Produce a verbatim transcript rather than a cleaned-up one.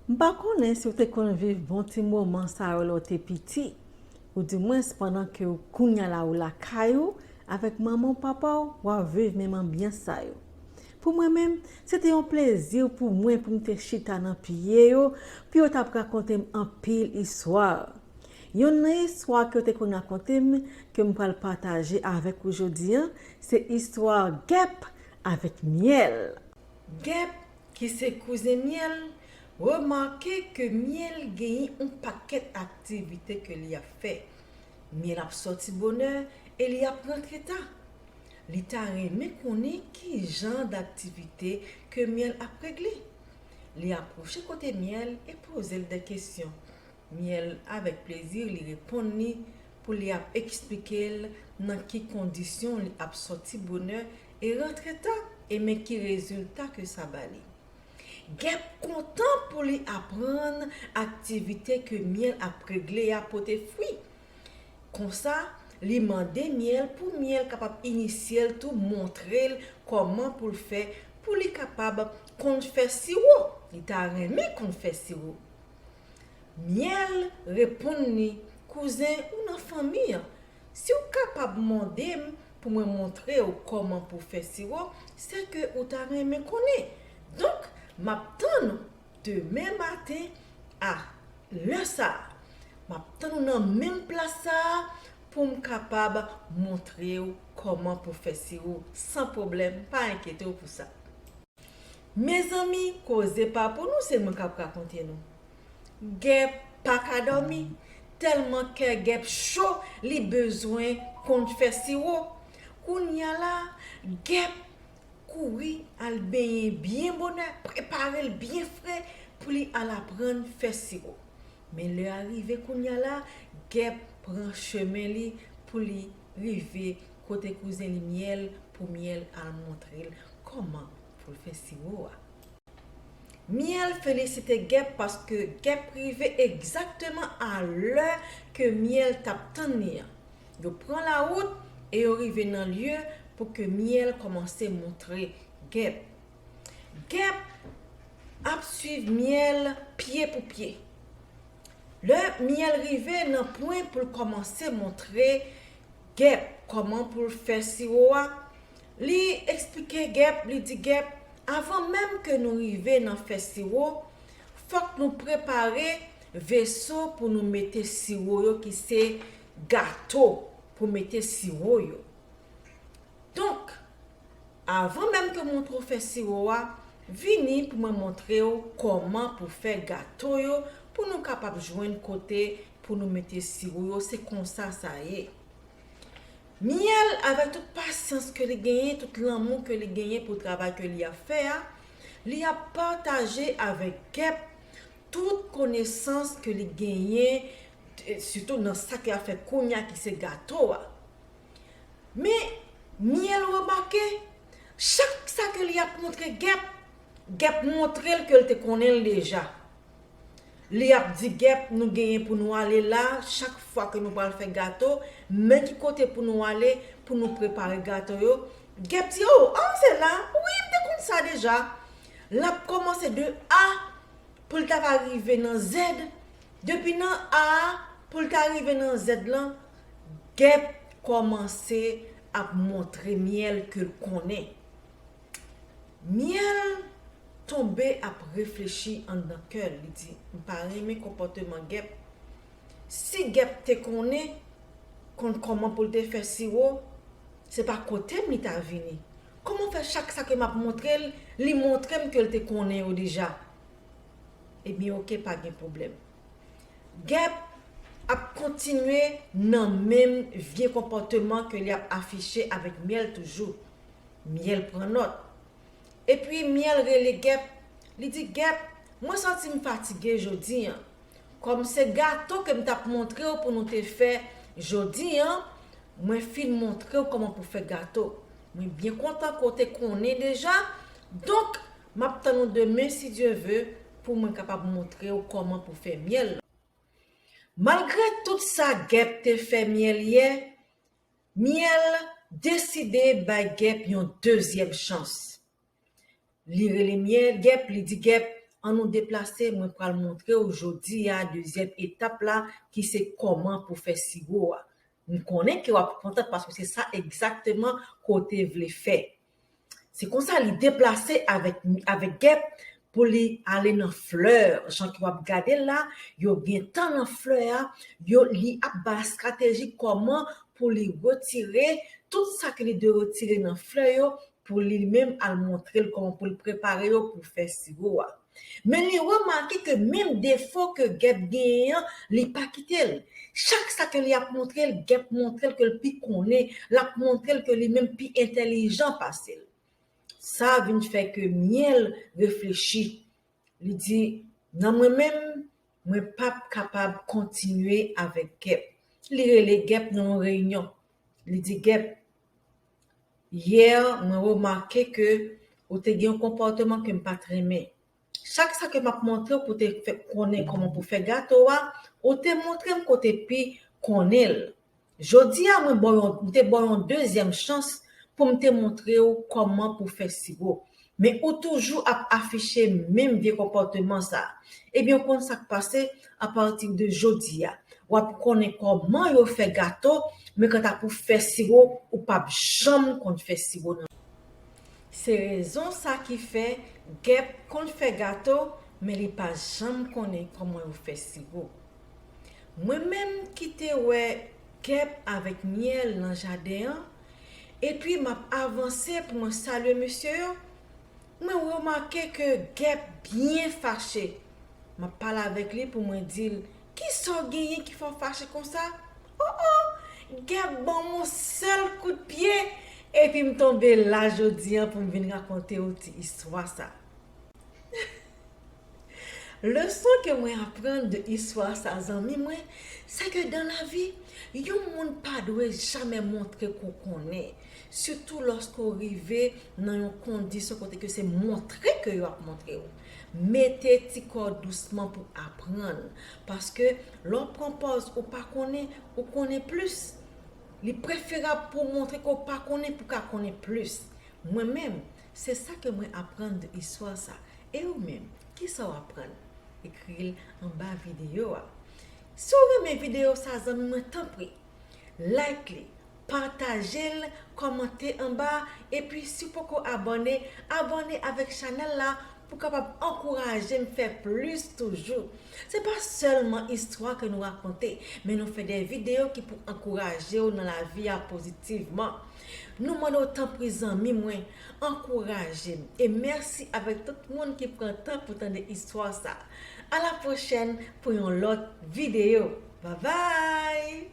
M pa konnen si w te konn viv bon ti moman sa yo lè w te piti, oudimwens pandan ke w kounya la ou lakay ou, avèk manman w, papa w, w ap viv menm anbyans sa yo. Pou mwen menm, se te yon plezi pou mwen pou m te chita nan pye yo, pou yo t ap rakonte m anpil istwa. Yonn nan istwa ke yo te konn rakonte m, ke m pral pataje avèk ou jodi a, se istwa gèp avèk myèl. Gèp, ki se kouzen myèl, remake ke myèl genyen yon pakèt aktivite ke li ap fè. Myèl ap sòti bonè e li ap rantre ta. Li ta renmen konnen ki jan daktivite ke myèl ap regle. Li apwoche kote myèl e poze l de kesyon. Myèl, avèk plezi, li reponn li pou li ap eksplike l nan ki kondisyon li ap sòti bonè e rantre ta, e men ki rezilta ke sa ba li. Gèp kontan pou li aprann aktivite ke myèl ap regle a pote fwi. Konsa, li mande myèl pou myèl kapab inisye l tou, montre l kòman pou l fè, pou li kapab konn fè siwo. Li ta renmen konn fè siwo. Myèl reponn li, kouzen, ou nan fanmi an. Si w kapab mande m pou mwen montre w kòman pou fè siwo, se ke ou ta renmen konnen. Donk, m ap tann ou demen maten a lè sa a. M ap tann ou nan menm plas sa a pou m kapab montre w kòman pou fè siwo san pwoblèm. Pa enkyete w pou sa. Mezanmi, koze pa pou nou, se mwen k ap rakonte nou. Gèp pa ka dòmi, tèlman kè gèp cho, li bezwen konn fè siwo. Kounya la, gèp kouri al benyen byen bonè, prepare l byen fre pou li al aprann fè siwo. Men lè a rive kounya la, gèp pran chemen li pou li rive kote kouzen li myèl, pou myèl al montre l kòman pou l fè siwo a. Myèl felisite gèp paske gèp rive egzakteman a lè ke myèl t ap tann li an. Yo pran lawout e yo rive nan lye pou ke myèl kòmanse montre gèp. Gèp ap swiv myèl pye pou pye. Lè myèl rive nan pwen pou l kòmanse montre gèp kòman pou l fè siwo a, li eksplike gèp, li di gèp, avan menm ke nou rive nan fè siwo, fòk nou prepare veso pou nou mete siwo yo, ki se gato pou mete siwo yo. Donk, avan menm ke m montre w fè siwo a, vini pou mwen montre w kòman pou fè gato yo, pou nou kapab jwenn kote pou nou mete siwo yo. Se konsa sa ye. Myèl, avèk tout pasyans ke li genyen, tout lanmou ke li genyen pou travay ke li ap fè a, li ap pataje avèk gèp tout konesans ke li genyen, sitou nan sa ke l ap fè kounya, ki se gato a. Men, myèl remake, chak sa ke li ap montre gèp, gèp montre l ke l te konnen l deja. Li ap di gèp, nou genyen pou nou ale la, chak fwa ke nou pral fè gato, men ki kote pou nou ale, pou nou prepare gato yo. Gèp di, o, an, se la, wi, m te konn sa deja. L ap kòmanse de A pou l ta va rive nan Z. Depi nan A a pou l ta rive nan Z lan, gèp kòmanse ap montre myèl ke l konnen. Myèl tonbe ap reflechi anndan kè l, li di, m pa renmen konpòteman gèp. Si gèp te konnen, konn kòman pou l te fè siwo, se pa kote m li ta vini. Kòman fè chak sa ke m ap montre l, li montre m ke l te konnen yo deja? Ebyen, oke, pa gen pwoblèm. Gèp ap kontinye nan menm vye konpòteman ke li ap afiche avèk myèl toujou. Myèl pran nòt. Epi myèl rele gèp, li di, gèp, mwen santi m fatige jodi an. Kòm se gato ke m t ap montre w pou nou te fè jodi an, mwen fin montre w kòman pou fè gato. Mwen byen kontan ke w te konnen deja. Donk, m ap tann ou demen, si Dye ve, pou mwen kapab montre w kòman pou fè myèl lan. Malgre tout sa gèp te fè myèl yè, myèl deside bay gèp yon dezyèm chans. Li rele myèl, gèp, li di gèp, An nou deplase, mwen pral montre w jodi a dezyèm etap la ki se kòman pou fè siwo a. M konnen ke w ap kontan paske se sa egzakteman ke w te vle fè. Se konsa li deplase avèk, avèk gèp pou li ale nan flè. Jan ke w ap gade l la, yo gentan nan flè a, yo, li ap ba estrateji kòman pou li retire tout sa ke li dwe retire nan flè yo, pou li menm al montre l kòman pou l prepare yo pou fè siwo a. Men li remake ke menm defo ke gèp genyen an, li pa kite l. Chak sa ke li ap montre l, gèp montre l ke l pi konnen, l ap montre l ke li menm pi entèlijan pase l. Sa vin fè ke myèl reflechi. Li di, nan mwen menm, mwen p ap kapab kontinye avèk gèp. Li rele gèp nan yon reyinyon. Li di, gèp, yè, mwen remake ke ou te gen yon konpòteman ke m pa t renmen. Chak sa ke m ap montre w pou te fè konnen kòman pou fè gato a, ou te montre m kote pi konnen l. Jodi a, mwen ba w yon, m te ba w yon dezyèm chans pou m te montre w kòman pou fè siwo. Men ou toujou ap afiche menm vye konpòteman sa. Ebyen, ou konn sa k pase, apati de jodi a, w ap konnen kòman yo fè gato, men kanta pou fè siwo, ou p ap janm konn fè siwo nan. Se rezon sa ki fè gèp konn fè gato, men li pa janm konnen kòman yo fè siwo. Mwen menm ki te wè gèp avèk myèl nan jaden an, epi m ap avanse pou mwen salye mesye yo, mwen remake ke gèp byen fache. M ap pale avèk li pou mwen di l, kisa w genyen ki fè w fache konsa? O o! Gèp ban m yon sèl kout pye, epi m tonbe la jodi a pou m vin rakonte w ti istwa sa. Leson ke mwen aprann de istwa sa, zanmi mwen, se ke dan lavi, yon moun pa dwe jamè montre ke w konnen, sitou lòske w rive nan yon kondisyon kote ke se montre ke yo ap montre w. Mete ti kò w dousman pou aprann, paske lè w pran pòz ou pa konnen, ou konnen plis. Li preferab pou w montre ke w pa konnen pou w ka konnen plis. Mwen menm, se sa ke mwen aprann de istwa sa. E ou menm, kisa w aprann? Ekri l anba videyo a. Si w renmen videyo sa, zanmi mwen, tanpri, like li, pataje l, kòmante anba, epi si w poko abòne, abòne avèk chanèl la pou kapab ankouraje m fè plis toujou. Se pa sèlman istwa ke nou rakonte, men nou fè de videyo ki pou ankouraje w nan lavi a pozitivman. Nou mande w tanpri zanmi mwen, ankouraje m. E mèsi avèk tout moun ki pran tan pou tande istwa sa. A la pwochèn pou yon lòt videyo. Babay!